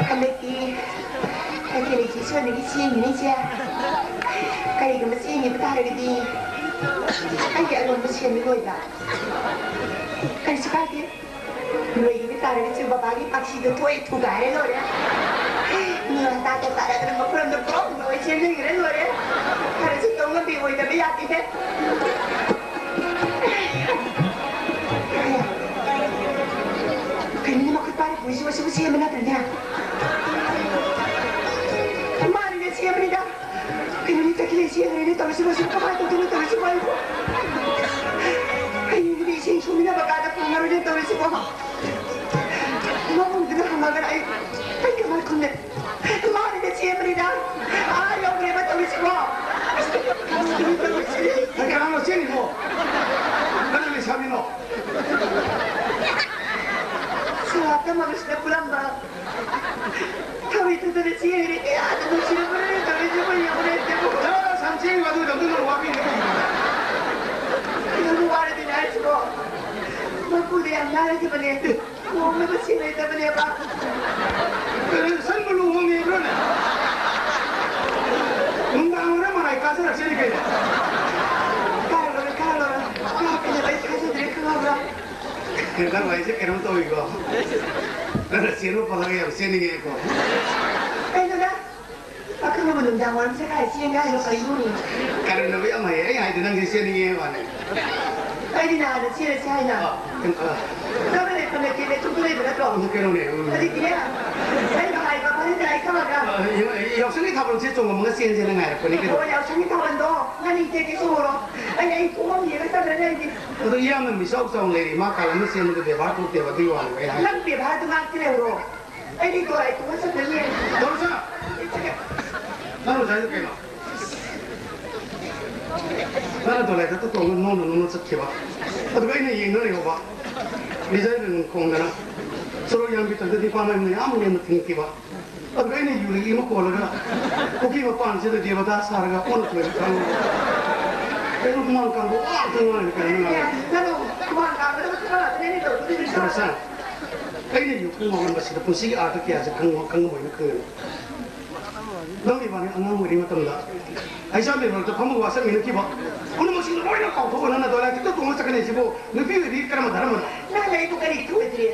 ꯍꯟꯗꯛꯇꯤ ꯀꯩꯊꯦꯜ ꯏꯆꯦ ꯁꯣꯟꯕꯒꯤ ꯆꯦꯡꯉꯤꯅꯦ, ꯏꯆꯦ꯫ ꯀꯔꯤꯒꯨꯝꯕ ꯆꯦꯡꯉꯤꯕ ꯇꯥꯔꯒꯗꯤ ꯑꯩꯒꯤ ꯑꯔꯣꯟꯕ ꯁꯦꯟꯗꯤ ꯂꯣꯏꯕ꯫ ꯀꯔꯤꯁꯨ ꯀꯥꯏꯗꯦ꯫ ꯂꯣꯏꯈꯤꯕ ꯇꯥꯔꯒꯁꯨ ꯕꯕꯥꯒꯤ ꯄꯥꯛꯁꯤꯗꯣ ꯊꯣꯛꯑꯦ ꯊꯨꯒꯥꯏꯔꯦ ꯂꯣꯏꯔꯦ꯫ ꯃꯤ ꯃꯇꯥꯡꯗ ꯇꯥꯔꯗꯅ ꯃꯈꯨꯔꯝꯗ ꯄꯨꯂꯞ ꯂꯣꯏ ꯆꯦꯟꯁꯤꯟꯈ꯭ꯔꯦ ꯂꯣꯏꯔꯦ꯫ ꯈꯔꯁꯨ ꯇꯧ ꯉꯝꯕꯤ ꯑꯣꯏꯗꯕ ꯌꯥꯗꯦꯍꯦ꯫ ꯀꯩꯅꯣꯅꯦ ꯃꯈꯨꯠ ꯄꯥꯏꯔꯤꯕꯣ? ꯁꯤꯕꯨ, ꯁꯤꯕꯨ ꯁꯦꯝꯕ ꯅꯠꯇ꯭ꯔꯅꯦ? ꯃꯥꯅꯤꯅꯦ, ꯁꯦꯝꯕꯅꯤꯗ꯫ ꯀꯩꯅꯣꯅꯦ, ꯇꯈꯦꯜ ꯁꯦꯝꯕꯅꯤꯅꯦ ꯇꯧꯔꯤꯁꯤꯕꯣ, ꯁꯤꯕꯨ ꯀꯃꯥꯏꯅ ꯇꯧꯗꯣꯏꯅꯣ ꯇꯧꯔꯤꯁꯤꯕꯣ ꯑꯩꯕꯨ? ꯍꯌꯦꯡꯗꯤ ꯏꯁꯤꯡ ꯁꯨꯝꯅꯕ ꯀꯥꯗ ꯐꯪꯉꯔꯣꯏꯅꯦ ꯇꯧꯔꯤꯁꯤꯕꯣ꯫ ꯃꯕꯨꯡꯗꯨꯅ ꯍꯪꯉꯒꯅ ꯑꯩ, ꯑꯩ ꯀꯃꯥꯏ ꯈꯨꯝꯅꯤ? ꯃꯥꯅꯤꯅꯦ, ꯁꯦꯝꯕꯅꯤꯗ꯫ ꯑꯥ ꯌꯧꯈ꯭ꯔꯦꯕ ꯇꯧꯔꯤꯁꯤꯕꯣ꯫ ꯅꯪ ꯀꯅꯥꯅꯣ ꯆꯦꯜꯂꯤꯕꯣ? ꯀꯅꯥ ꯂꯩꯁꯥꯕꯤꯅꯣ? ꯁꯣꯔꯥꯠꯇ ꯃꯃꯤꯁꯤꯗ ꯄꯨꯜꯂꯝꯕ ꯊꯧꯔꯤ ꯊꯧꯗꯅ ꯆꯦꯟꯈ꯭ꯔꯦ꯫ ꯀꯌꯥꯗ ꯅꯨꯡꯁꯤꯔꯕꯅꯣ ꯇꯧꯔꯤꯁꯤꯕꯣ, ꯌꯦꯡꯉꯨꯅꯦ, ꯁꯤꯕꯨ꯫ ꯆꯠꯂꯣ, ꯁꯥꯟ ꯆꯦꯟꯈꯤꯕ ꯑꯗꯨ ꯃꯇꯝꯗ ꯅꯪ ꯋꯥꯕꯤꯔꯤꯅꯦ ꯀꯩꯒꯤꯅꯣ? ꯀꯩꯅꯣ ꯋꯥꯔꯗꯤꯅꯦ ꯍꯥꯏꯁꯤꯕꯣ? ꯃꯄꯨꯗ ꯌꯥꯝ ꯅꯥꯔꯈꯤꯕꯅꯦ꯫ ꯂꯨꯍꯣꯡꯅꯕ ꯁꯦꯜ ꯂꯩꯇꯕꯅꯦꯕ꯫ ꯀꯩꯅꯣ, ꯁꯟꯕꯨ ꯂꯨꯍꯣꯡꯉꯤꯕ꯭ꯔꯣꯅꯦ? ꯅꯨꯡꯗꯥꯡ ꯋꯥꯏꯔꯝ ꯃꯔꯥꯏ ꯀꯥꯖꯔꯛꯆꯅꯤ ꯀꯩꯅꯣ꯫ ꯀꯥꯔꯨꯔꯣꯏ, ꯀꯥꯔꯨꯔꯣꯏ꯫ ꯀꯥꯞꯄꯤꯅꯕ ꯑꯩ ꯊꯥꯖꯗ꯭ꯔꯦ, ꯈꯪꯉꯕ꯭ꯔꯥ? ꯅꯪ ꯋꯥꯔꯤꯁꯦ ꯀꯩꯅꯣꯝ ꯇꯧꯏꯀꯣ꯫ ꯅꯪꯅ ꯆꯦꯟꯕ ꯐꯪꯉꯒ ꯌꯥꯝ ꯆꯦꯟꯅꯤꯡꯉꯦꯀꯣ꯫ ꯀꯩꯅꯣꯗ? ꯑꯈꯪꯕ ꯅꯨꯃꯤꯗꯥꯡ ꯋꯥꯏꯔꯝꯁꯦ ꯀꯥꯏ ꯆꯦꯟꯒꯦ ꯍꯥꯏꯅꯣ? ꯀꯩꯅꯣꯅꯦ? ꯀꯔꯦꯝꯅꯕ ꯌꯥꯝ ꯍꯩꯌꯦ꯫ ꯑꯩ ꯍꯥꯏꯗꯤ ꯅꯪꯁꯦ ꯆꯦꯟꯅꯤꯡꯉꯦ ꯋꯥꯅꯦ꯫ ꯑꯩꯗꯤ ꯅꯍꯥꯟꯅ ꯆꯦꯜꯂꯁꯤ ꯍꯥꯏꯅ꯫ ꯑ, ꯑ꯫ ꯅꯪꯅ ꯂꯩꯐꯝ ꯂꯩꯇꯦ, ꯂꯩꯊꯣꯛꯇ ꯂꯩꯕ ꯅꯠꯇ꯭ꯔꯣ? ꯑꯗꯨ ꯀꯩꯅꯣꯅꯦ, ꯎꯝ꯫ ꯑꯗꯨꯗꯤꯅꯦ, ꯑꯩꯅ ꯍꯥꯏꯕ ꯐꯅꯦꯛꯇ ꯑꯩ ꯈꯪꯉꯒ꯫ ꯑ, ꯌꯥꯎꯁꯪꯒꯤ ꯊꯥꯕꯜꯁꯦ ꯆꯣꯡꯉꯝꯃꯒ ꯆꯦꯟꯁꯦꯅ ꯉꯥꯏꯔꯛꯄꯅꯤ ꯀꯩꯅꯣ꯫ ꯍꯣꯏ, ꯌꯥꯎꯁꯪꯒꯤ ꯊꯥꯕꯜꯗꯣ ꯅꯪ ꯏꯇꯦꯛ ꯇꯦꯛ ꯆꯣꯡꯉꯨꯔꯣ꯫ ꯑꯩ, ꯑꯩ ꯄꯨꯡ ꯑꯃ ꯌꯦꯡꯉ ꯆꯠꯈ꯭ꯔꯅꯤ ꯑꯩꯗꯤ꯫ ꯑꯗꯣ ꯏꯌꯥꯝꯕ ꯃꯤꯆꯥꯎ ꯆꯥꯎꯅ ꯂꯩꯔꯤ, ꯃꯥ ꯀꯥꯂꯟꯗ ꯆꯦꯟꯕꯗ ꯕꯦꯕꯥꯔ ꯊꯣꯛꯇꯦꯕ, ꯑꯗꯨꯒꯤ ꯋꯥꯅꯦꯕ ꯑꯩ ꯍꯥꯏꯁꯦ꯫ ꯅꯪ ꯕꯦꯕꯥꯔꯗꯨ ꯉꯥꯛꯇꯤ ꯂꯩꯍꯧꯔꯣ꯫ ꯑꯩꯗꯤ ꯗꯣꯂꯥꯏ ꯇꯣꯡꯉ ꯆꯠꯈ꯭ꯔꯅꯤ꯫ ꯗꯣꯂꯥꯏ ꯆꯠ-, ꯅꯪ ꯉꯁꯥꯏꯗꯣ ꯀꯩꯅꯣ? ꯅꯪꯅ ꯗꯣꯂꯥꯏ ꯈꯛꯇ ꯇꯣꯡꯉ ꯅꯣꯡꯅ ꯅꯣꯡꯅ ꯆꯠꯈꯤꯕ꯫ ꯑꯗꯨꯒ ꯑꯩꯅ ꯌꯦꯡꯗꯨꯅ ꯂꯩꯍꯧꯕ꯫ ꯂꯤꯖꯔ ꯈꯣꯡꯗꯅ ꯁꯣꯔꯣꯛ ꯌꯥꯝꯕꯤ ꯇꯧꯗꯗꯤ ꯄꯥꯝꯃꯩ ꯃꯌꯥꯝ ꯑꯃ ꯌꯦꯡꯕ ꯊꯤꯡꯈꯤꯕ꯫ ꯑꯗꯨꯒ ꯑꯩꯅ ꯌꯨꯔꯤ ꯑꯃ ꯀꯣꯜꯂꯒ ꯄꯨꯈ꯭ꯔꯤ ꯃꯄꯥꯟꯁꯤꯗ ꯗꯦꯕꯗꯥ ꯁꯥꯔꯒ ꯑꯣꯟꯅ ꯊꯣꯏꯅ ꯈꯪꯉꯤ꯫ ꯀꯩꯅꯣ ꯍꯨꯃꯥꯡ ꯀꯥꯡꯕ ꯋꯥ ꯉꯥꯛꯇ ꯉꯥꯡꯉꯤ ꯀꯩꯅꯣ ꯅꯪ? ꯅꯪ ꯍꯨꯃꯥꯡ ꯀꯥꯡꯕꯗ ꯈꯔ ꯉꯥꯛꯇꯅꯦ ꯇꯧꯗꯣꯏꯁꯦ꯫ ꯗꯣꯂꯥꯏ ꯆꯠ-, ꯑꯩꯅ ꯌꯨ ꯈꯨꯡ ꯉꯥꯎꯔꯝꯕꯁꯤꯗ ꯄꯨꯟꯁꯤꯒꯤ ꯑꯥꯔꯊ ꯀꯌꯥꯁꯦ ꯈꯪꯉꯝ-, ꯈꯪꯉꯝꯃꯣꯏꯅ ꯈꯪꯉꯦ꯫ ꯅꯪ ꯏꯕꯥꯅꯤ ꯑꯉꯥꯡ ꯑꯣꯏꯔꯤ ꯃꯇꯝꯗ ꯍꯩꯖꯥꯝꯕꯤ ꯃꯔꯛꯇ ꯐꯝꯃꯒ ꯋꯥꯁꯛꯃꯤꯟꯅꯈꯤꯕ ꯄꯨꯝꯅꯃꯛꯁꯤꯡꯗꯣ ꯂꯣꯏꯅ ꯀꯥꯎꯊꯣꯛꯑꯣ꯫ ꯅꯪꯅ ꯗꯣꯂꯥꯏ ꯈꯛꯇ ꯇꯣꯡꯉ ꯆꯠꯀꯅꯤ ꯁꯤꯕꯨ ꯅꯨꯄꯤ ꯑꯣꯏꯕꯤ ꯀꯔꯝꯕ ꯙꯔꯃꯅꯣ? ꯅꯪ ꯑꯩꯕꯨ ꯀꯔꯤ ꯊꯨꯗ꯭ꯔꯤ?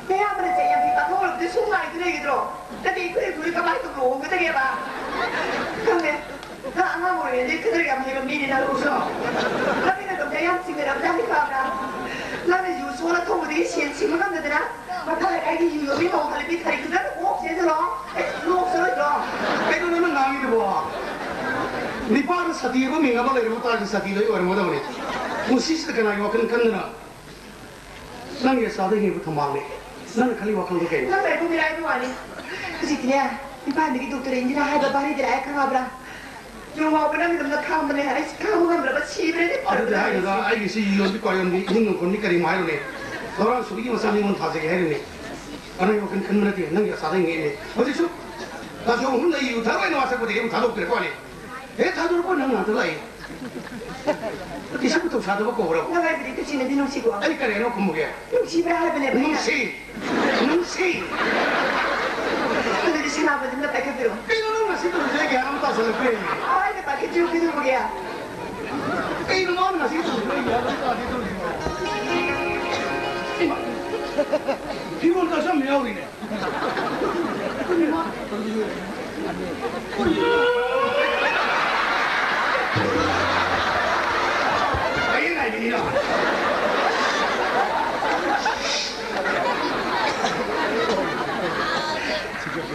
ꯅꯌꯥꯝꯕꯅ ꯆꯍꯤ ꯌꯥꯡꯈꯩ ꯄꯥꯊꯣꯛꯂꯕꯗꯤ ꯁꯨꯝ ꯉꯥꯏꯗꯨ ꯂꯩꯒꯗ꯭ꯔꯣ? ꯅꯠꯇꯦ, ꯑꯩꯈꯣꯏ ꯑꯩꯈꯣꯏ ꯀꯃꯥꯏꯅ ꯇꯧꯅ ꯂꯨꯍꯣꯡꯒꯗꯒꯦꯕ? ꯈꯪꯉꯦ, ꯅꯪ ꯑꯉꯥꯡ ꯑꯣꯏꯔꯤꯉꯩꯗꯒꯤ ꯈꯗꯔ ꯌꯥꯝ ꯍꯩꯕ ꯃꯤꯅꯤ ꯅꯪ꯫ ꯅꯪꯒꯤ ꯅꯇꯧꯁꯦ ꯌꯥꯝ ꯆꯤꯡꯅꯔꯕꯖꯥꯠꯅꯤ ꯈꯪꯕ꯭ꯔꯥ? ꯅꯪꯅ ꯌꯨ ꯊꯣꯡꯕꯗꯒꯤ ꯁꯦꯟ ꯁꯤꯡꯕ ꯉꯝꯗꯗꯅ ꯃꯈꯥ ꯂꯩꯀꯥꯏꯒꯤ ꯌꯨ ꯌꯣꯟꯕꯤ ꯃꯧ ꯍꯜꯂꯕꯤ ꯈꯔꯤ ꯈꯔ ꯑꯣꯛꯁꯦ ꯍꯜꯂꯣ꯫ ꯑꯩ ꯅꯣꯛꯁꯤꯔꯣꯏꯗ꯭ꯔꯣ? ꯀꯩꯅꯣ ꯅꯪꯅ ꯉꯥꯡꯉꯤꯗꯨꯕꯣ? ꯅꯤꯄꯥꯗ ꯁꯥꯇꯤ ꯑꯃ ꯃꯤꯡ ꯑꯃ ꯂꯩꯔꯝꯕ ꯇꯥꯔꯗꯤ ꯁꯥꯇꯤꯗꯣ ꯑꯩ ꯑꯣꯏꯔꯝꯒꯗꯕꯅꯤ꯫ ꯄꯨꯟꯁꯤꯁꯤꯗ ꯀꯅꯥꯒꯤ ꯋꯥꯈꯜ ꯈꯟꯗꯅ ꯅꯪꯒꯤ ꯑꯆꯥꯗ ꯍꯤꯡꯕ ꯊꯝꯕꯥꯜꯅꯤ꯫ ꯅꯪꯅ ꯈꯜꯂꯤ ꯋꯥꯈꯜꯗꯣ ꯀꯩꯅꯣ? ꯅꯪ ꯂꯥꯏꯕꯛ ꯃꯤꯔꯥꯏꯕ ꯋꯥꯅꯤ꯫ ꯍꯧꯖꯤꯛꯇꯤꯅꯦ, ꯏꯝꯐꯥꯜꯗꯒꯤ ꯗꯣꯛꯇꯔ ꯏꯟꯗꯤꯔꯥ ꯍꯥꯏꯕ ꯚꯥꯔꯤ ꯗꯤꯔꯥ ꯈꯪꯉꯕ꯭ꯔꯥ? ꯌꯨꯝ ꯉꯥꯎꯕ ꯅꯪꯒꯤꯗꯃꯛꯇ ꯈꯥꯡꯕꯅꯦ꯫ ꯑꯩꯁꯦ ꯈꯥꯡꯕ ꯉꯝꯗ꯭ꯔꯕ ꯁꯤꯕꯅꯦ꯫ ꯑꯗꯨꯗꯤ ꯍꯥꯏꯗꯨꯗ ꯑꯩꯒꯤꯁꯤ ꯌꯣꯟꯕꯤ ꯀ꯭ꯋꯥ ꯌꯣꯟꯕꯤ ꯏꯃꯨꯡ ꯈꯨꯟꯅꯤ ꯀꯔꯤꯃꯣ ꯍꯥꯏꯔꯨꯅꯦ꯫ ꯂꯧꯔꯥꯡ ꯁꯨꯕꯤꯒꯤ ꯃꯆꯥ ꯃꯤꯉꯣꯟ ꯊꯥꯖꯒꯦ ꯍꯥꯏꯔꯨꯅꯦ꯫ ꯑꯅꯩ ꯋꯥꯈꯜ ꯈꯟꯕ ꯅꯠꯇꯦ, ꯅꯪꯒꯤ ꯑꯆꯥꯗ ꯍꯤꯡꯉꯛꯏꯅꯦ꯫ ꯍꯧꯖꯤꯛꯁꯨ ꯇꯥꯖꯧ ꯑꯍꯨꯝꯅ ꯌꯨ ꯊꯛꯂꯣꯏꯅ ꯋꯥꯁꯛꯄꯗꯒꯤ ꯑꯃꯨꯛ ꯊꯥꯗꯣꯛꯇ꯭ꯔꯦꯀꯣꯅꯦ꯫ ꯍꯦꯛ ꯊꯥꯗꯣꯔꯛꯄ ꯅꯪ ꯉꯥꯛꯇ ꯂꯥꯛꯏ꯫ ꯀꯩꯁꯨ ꯊꯧꯁꯥꯗꯕ ꯀꯧꯕ꯭ꯔꯕ? ꯅꯪ ꯍꯥꯏꯕꯗꯤ ꯇꯨꯆꯤꯅꯗꯤ ꯅꯨꯡꯁꯤꯀꯣ? ꯑꯩ ꯀꯔꯤ ꯍꯥꯏꯅ ꯈꯨꯝꯃꯨꯒꯦ? ꯅꯨꯡꯁꯤꯕ꯭ꯔꯥ ꯍꯥꯏꯕꯅꯦꯕ ꯑꯩꯅ꯫ ꯅꯨꯡꯁꯤ! ꯅꯨꯡꯁꯤ! ꯑꯗꯨꯗꯤ ꯁꯅꯥꯕꯗꯨꯅ ꯄꯥꯏꯈꯠꯄꯤꯔꯣ꯫ ꯀꯩꯅꯣ ꯅꯪ ꯉꯁꯤ ꯇꯧꯔꯤꯁꯦ? ꯑꯩ ꯒ꯭ꯌꯥꯟ ꯑꯃ ꯇꯥꯁꯜꯂꯛꯇ꯭ꯔꯦꯅꯦ꯫ ꯑꯥ, ꯑꯩꯅ ꯄꯥꯏꯈꯠꯄꯤꯔꯣ ꯀꯩꯗꯧꯕꯒꯦ? ꯀꯩꯅꯣ ꯃꯥꯅ ꯉꯁꯤ ꯇꯧꯔꯤꯁꯦ? ꯑꯩ ꯒ꯭ꯌꯥꯟ ꯑꯃ ꯇꯥꯗꯦ ꯇꯧꯔꯤꯁꯤꯕꯣ꯫ ꯏꯃꯥ! ꯐꯤꯔꯣꯜ ꯀꯛꯁꯟꯕ ꯌꯥꯎꯔꯤꯅꯦ꯫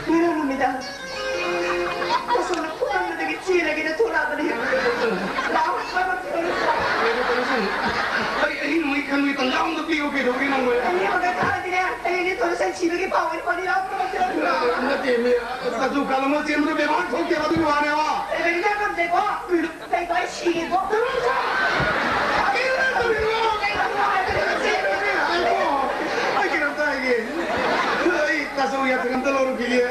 ꯉꯔꯥꯡ ꯅꯨꯃꯤꯗꯥꯡ ꯇꯥꯁꯣꯅ ꯐꯨꯔꯝꯕꯗꯒꯤ ꯆꯦꯜꯂꯒꯦꯅ ꯊꯣꯛꯂꯛꯑꯕꯅꯦ꯫ ꯂꯥꯛꯑꯣ, ꯃꯔꯝ ꯈꯪꯅ ꯂꯥꯛꯑꯣ꯫ ꯑꯩ ꯑꯍꯤꯡ ꯅꯣꯡꯃꯩ ꯈꯪꯕꯒꯤ ꯇꯟꯖꯥ ꯑꯃꯗ ꯄꯤꯌꯨ, ꯀꯩꯗꯧꯔꯒꯦ ꯅꯪꯕꯣ? ꯑꯅꯤ ꯑꯃꯒ ꯊꯥꯔꯗꯤꯅꯦ, ꯍꯌꯦꯡꯗꯤ ꯊꯣꯔꯁꯟ ꯁꯤꯕꯒꯤ ꯄꯥꯎ ꯑꯣꯏꯅ ꯐꯥꯎꯅꯤ, ꯂꯥꯛꯑꯣ, ꯃꯔꯝ ꯈꯪꯅ ꯂꯥꯛꯑꯣ꯫ ꯅꯠꯇꯦ, ꯃꯤ, ꯇꯥꯖꯨ ꯀꯥꯂꯝ ꯑꯃ ꯆꯦꯟꯕꯗꯣ ꯕꯦꯕꯥꯔ ꯊꯣꯛꯇꯦꯕ, ꯑꯗꯨꯒꯤ ꯋꯥꯅꯦꯕ꯫ ꯂꯩꯕꯅꯤꯅ ꯉꯝꯗꯦꯀꯣ꯫ ꯀꯩꯗꯧꯔꯦ? ꯁꯤꯔꯦꯀꯣ꯫ ꯑꯩ ꯀꯩꯅꯣꯝꯇ ꯍꯥꯏꯒꯦ꯫ ꯑꯩ ꯇꯥꯆꯧ ꯌꯥꯊꯪ ꯑꯝꯇ ꯂꯧꯔꯨꯈꯤꯒꯦ꯫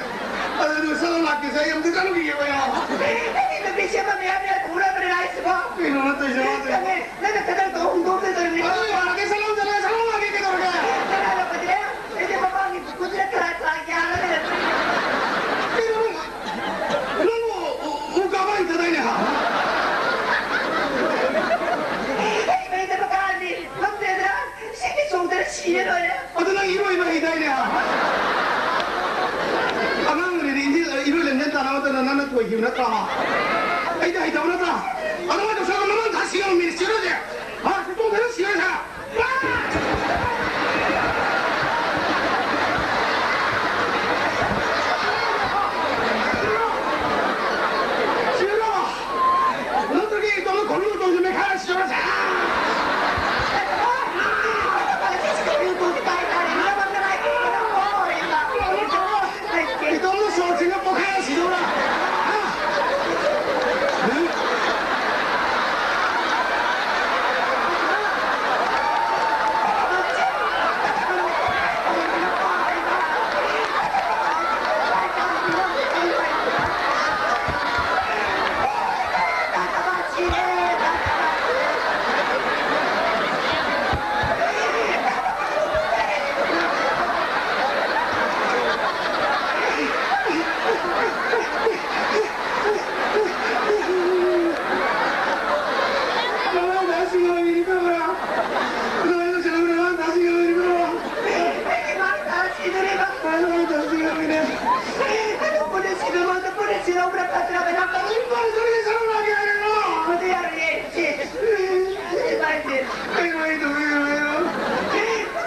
ꯑꯗꯨ ꯁꯠ ꯂꯥꯛꯀꯦꯁꯦ, ꯑꯩ ꯑꯝꯇ ꯆꯠꯂꯨꯈꯤꯒꯦ, ꯃꯌꯥꯝ꯫ ꯑꯩ ꯅꯨꯄꯤꯁꯦ ꯑꯃ ꯃꯌꯥꯝ ꯃꯌꯥꯝ ꯐꯨꯔꯕꯅꯦ ꯍꯥꯏꯁꯤꯕꯣ꯫ ꯀꯩꯅꯣ ꯅꯠꯇꯣꯏꯁꯦ, ꯃꯥꯗꯤ? ꯅꯪꯅ ꯈꯗꯪ ꯇꯧ ꯍꯨꯟꯗꯣꯛꯇꯣꯏ ꯇꯧꯔꯤꯅꯤ꯫ ꯑꯗꯨ ꯌꯥꯔꯒꯦ, ꯁꯠ ꯂꯥꯎ ꯆꯠꯂꯒꯦ, ꯁꯠ ꯂꯥꯎ ꯂꯥꯛꯀꯦ, ꯀꯩꯗꯧꯔꯒꯦ? ꯅꯪ ꯍꯜꯂꯛꯄꯗꯅꯦ, ꯑꯩꯗꯤ ꯃꯃꯥꯡꯒꯤ ꯈꯨꯠꯇꯨꯗ ꯈꯔ ꯈꯔ ꯌꯥꯜꯂꯒ ꯂꯩꯔꯝꯗꯣꯏꯅꯤ꯫ ꯀꯩꯅꯣ? ꯅꯪꯕꯨ ꯎ, ꯎ ꯀꯥꯕ ꯍꯩꯇꯗꯥꯏꯅꯦ, ꯍꯥ? ꯑꯩ ꯃꯩꯗ ꯃꯀꯥꯔꯗꯤ ꯉꯝꯗꯦꯗꯅ, ꯏꯁꯤꯡꯗꯤ ꯆꯣꯡꯗꯅ ꯁꯤꯔꯦ ꯂꯣꯏꯔꯦ꯫ ꯑꯗꯨ ꯅꯪ ꯏꯔꯣꯏꯕ ꯍꯩꯗꯥꯏꯅꯦ, ꯍꯥ? ꯑꯉꯥꯡ ꯑꯣꯏꯔꯤꯉꯩꯗ ꯏꯔꯣꯏ ꯂꯝꯖꯦꯟ ꯇꯥꯟꯅꯕ ꯃꯇꯝꯗ ꯅꯪꯅ ꯊꯣꯏꯈꯤꯕ ꯅꯠꯇ꯭ꯔꯣ, ꯍꯥ? ꯑꯩꯗꯤ ꯍꯩꯇꯕ ꯅꯠꯇ꯭ꯔꯣ? ꯑꯗꯨꯃꯥꯏꯅ ꯇꯧꯁꯜꯂꯒ ꯃꯃꯥꯡ ꯊꯥ ꯁꯤꯔꯣ, ꯃꯤꯅꯤꯠ ꯁꯤꯔꯣꯁꯦ, ꯍꯥ? ꯆꯣꯡꯗꯅ ꯁꯤꯔꯣꯁꯦ, ꯍꯥ? ꯑꯗꯨ ꯄꯨꯂꯤꯁꯀꯤ ꯃꯃꯥꯡꯗ ꯄꯨꯂꯤꯁꯁꯤ ꯂꯧꯕ꯭ꯔꯥ ꯐꯠꯇ꯭ꯔꯥ ꯀꯩꯅꯣ ꯇꯧꯏ꯫ ꯄꯨꯂꯤꯁ ꯂꯧꯔꯒꯦ ꯍꯥꯏꯔꯣ? ꯑꯗꯨ ꯌꯥꯔꯣꯏꯌꯦ꯫ ꯀꯩꯅꯣ ꯑꯩ ꯇꯧꯔꯤꯁꯦ?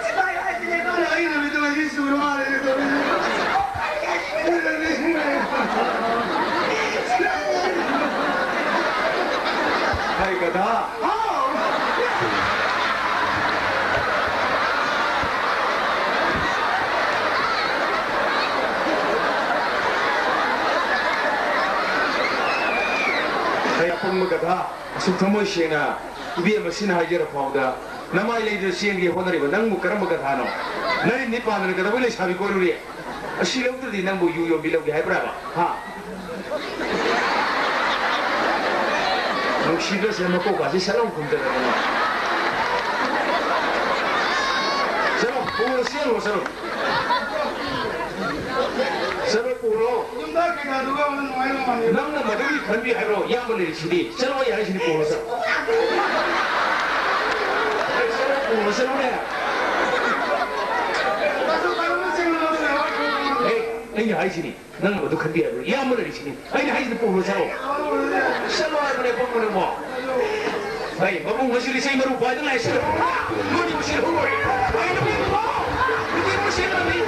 ꯁꯤꯐꯥꯏ ꯍꯥꯏꯁꯤꯅꯦ꯫ ꯑꯩ ꯅꯨꯃꯤꯠꯇꯨ ꯑꯩꯗꯤ ꯁꯨꯔ ꯃꯥꯜꯂꯦꯅꯦ ꯇꯧꯔꯤꯁꯦ꯫ ꯍꯥꯏ ꯒꯙꯥ꯫ ꯍꯩ ꯑꯄꯪꯕ ꯒꯙꯥ, ꯑꯁꯨꯛ ꯊꯃꯣꯏ ꯁꯦꯡꯅ ꯏꯕꯦꯝ ꯑꯁꯤꯅ ꯍꯥꯏꯖꯔ ꯐꯥꯎꯗ ꯅꯃꯥꯏ ꯂꯩꯗꯨꯅ ꯆꯦꯟꯒꯦ ꯍꯣꯠꯅꯔꯤꯕ ꯅꯪꯕꯨ ꯀꯔꯝꯕ ꯒꯙꯥꯅꯣ? ꯅꯔꯤꯟꯗꯤ ꯄꯥꯟꯗꯅ ꯀꯩꯗꯧꯕꯩ ꯂꯩꯁꯥꯕꯤ ꯀꯣꯏꯔꯨꯔꯤ? ꯑꯁꯤ ꯂꯧꯗ꯭ꯔꯗꯤ ꯅꯪꯕꯨ ꯌꯨ ꯌꯣꯟꯕꯤ ꯂꯧꯒꯦ ꯍꯥꯏꯕ꯭ꯔꯥꯕ? ꯍꯥ? ꯅꯨꯡꯁꯤꯕꯁꯦ ꯃꯀꯣꯛꯀꯥꯁꯦ ꯁꯠ ꯂꯥꯎ ꯈꯨꯝꯗꯅ꯫ ꯆꯠꯂꯣ, ꯄꯨꯔꯣ, ꯆꯦꯜꯂꯣ, ꯆꯠꯂꯣ꯫ ꯆꯠꯂꯣ, ꯄꯨꯔꯣ꯫ ꯌꯨꯝꯗ ꯀꯩꯀꯥꯗꯨꯒ ꯑꯃꯨꯛ ꯅꯨꯡꯉꯥꯏ ꯅꯨꯡꯉꯥꯏꯅ꯫ ꯅꯪꯅ ꯃꯗꯨꯒꯤ ꯈꯟꯕꯤ ꯍꯥꯏꯕ꯭ꯔꯣ? ꯏꯌꯥꯝꯕ ꯂꯩꯔꯤꯁꯤꯗꯤ꯫ ꯆꯠꯂꯣ, ꯑꯩ ꯍꯥꯏꯁꯤꯗꯤ ꯄꯨꯔꯣ, ꯆꯠꯂꯣ꯫ ꯑꯦ, ꯆꯠꯂꯣ, ꯄꯨꯔꯣ, ꯆꯠꯂꯣꯅꯦ꯫ ꯑꯦ, ꯑꯩꯅ ꯍꯥꯏꯁꯤꯅꯤ꯫ ꯅꯪꯅ ꯃꯗꯨ ꯈꯟꯕꯤ ꯍꯥꯏꯕ꯭ꯔꯣ? ꯏꯌꯥꯝꯕ ꯂꯩꯔꯤꯁꯤꯅꯤ꯫ ꯑꯩꯅ ꯍꯥꯏꯁꯤꯗꯤ ꯄꯨꯔꯣ ꯆꯠꯂꯣ꯫ ꯆꯠꯂꯣ ꯍꯥꯏꯕꯅꯦ, ꯄꯨꯡ ꯃꯔꯤꯃꯣ꯫ ꯍꯩ, ꯃꯕꯨꯡ ꯑꯁꯤꯗꯤ ꯆꯩ ꯃꯔꯨ ꯄꯥꯏꯗꯅ ꯂꯥꯛꯏꯁꯤꯗ꯫ ꯃꯗꯨ ꯃꯁꯤ ꯍꯧꯔꯣꯏ꯫ ꯑꯩ ꯅꯨꯄꯤ ꯑꯃ ꯅꯨꯄꯤ ꯑꯃ ꯁꯦꯝꯂꯝꯃꯤ꯫